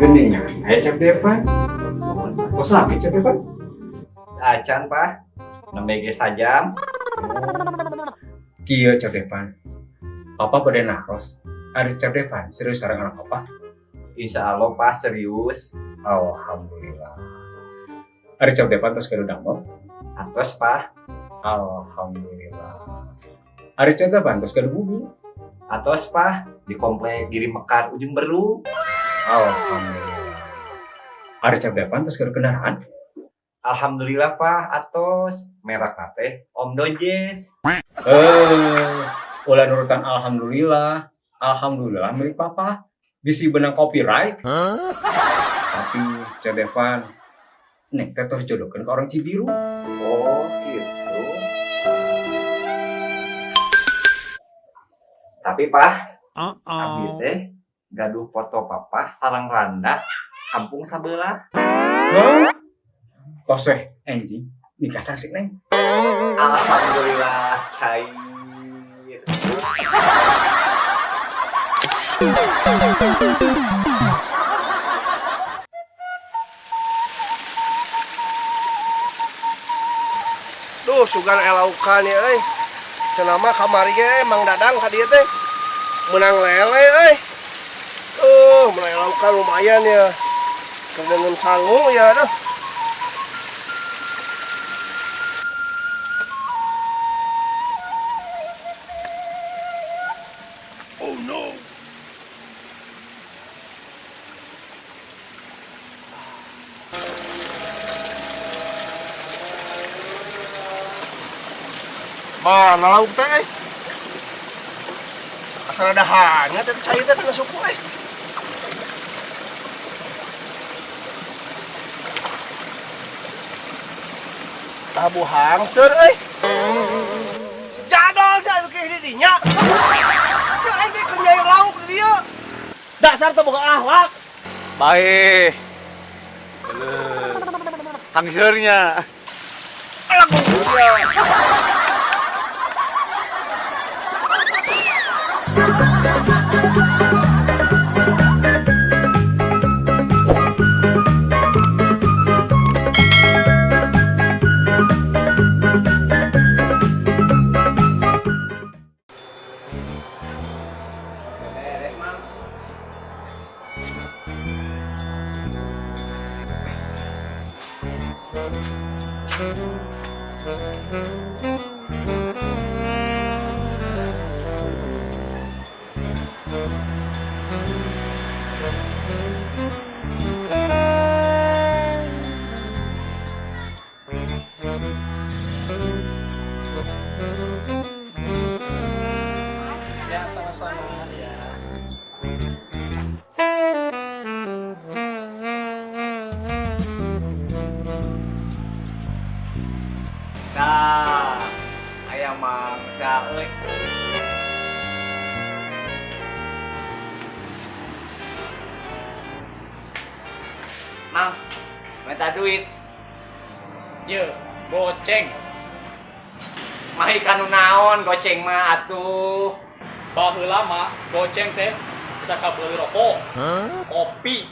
Geningan, aya Cep Devan. Kok sakit Cep Devan? Acan, Pak. Nembe ge sajam. Kieu Cep Devan. Papa bade naros. Ari Cep Devan serius sareng anak papa? Insya Allah, Pak, serius. Alhamdulillah. Ari Cep Devan tos gaduh damel? Atos, Pak. Alhamdulillah. Ari Cep Devan tos gaduh bumi? Atos, Pak. Di komplek Giri Mekar Ujung Berung. Alhamdulillah. Ari Cep Devan tos gaduh kendaraan? Alhamdulillah, Pak. Atos. Merek teh Om Dojes. Ulah nurutan alhamdulillah. Alhamdulillah milik papa. Bisi benang copyright. Tapi Cep Devan, neng teh tos jodohkeun ke orang Cibiru. Oh, gitu. Tapi, Pak, abdi teh gaduh foto papa sareng randa kampung sabelah. Hah? Tos weh, anjing. Nikah sareng si neng. Alhamdulillah cair. Duh, sugan elaukan ya euy. Cenah mah kamari ge Mang Dadang ka dieu teh. Menang lele euy. Menang elaukan lumayan ya. Kedengen sangu ya aduh. Oh no. Mana lauk teh euy? Asal ada hanya teh cai teh kana suku euy. Tabu hangseur euy. Si jadol si anu kieu di dinya. Ya aing teh keur nyair lauk di dieu. Dasar teu boga akhlak. Bae. Hangseurnya. Alah sia. Beres, Mang. Ya, sama-sama ya. Nah, aya mangsa euy. Mang, minta duit. Ye, goceng. Mahi kanu naon goceng mah atuh. Baheula mah goceng teh bisa kabeuli rokok, kopi,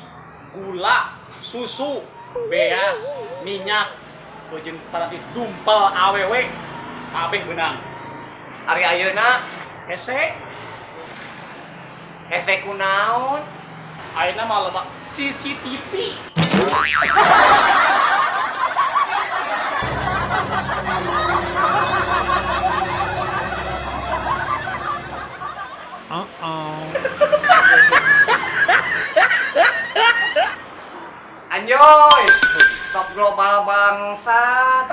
gula, susu, beas, minyak, jeung paranti dumpel awewe kabeh beunang. Ari ayeuna Hese, hese ku naon? Ayeuna mah loba CCTV. Anjoy, top global bangsat.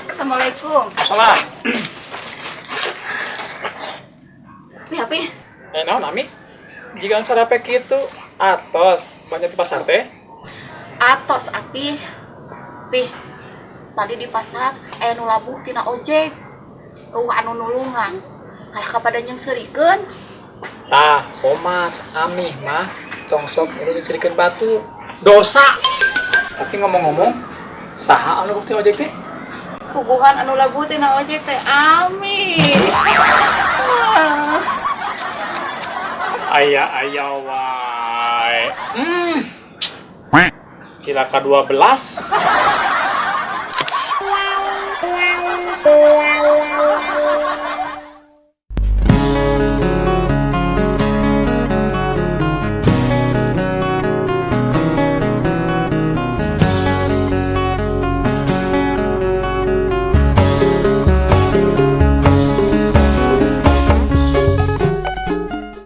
Assalamualaikum. Salah. Pi, api. Naon ami? Jika cara pek kitu atos banyak di pasar teh. Atos api. Pi. Tadi di pasar aya nu labuh tina ojek. Eueuh anu nulungan. Kayak kapada nyeungseurikeun. Tah, komat amih mah tong sok ini nyeungseurikeun batu. Dosa. Tapi ngomong-ngomong, saha anu labuh tina ojek teh? Puguhan anu labuh tina ojek teh Ami. Ah. Aya aya wae. Cilaka 12.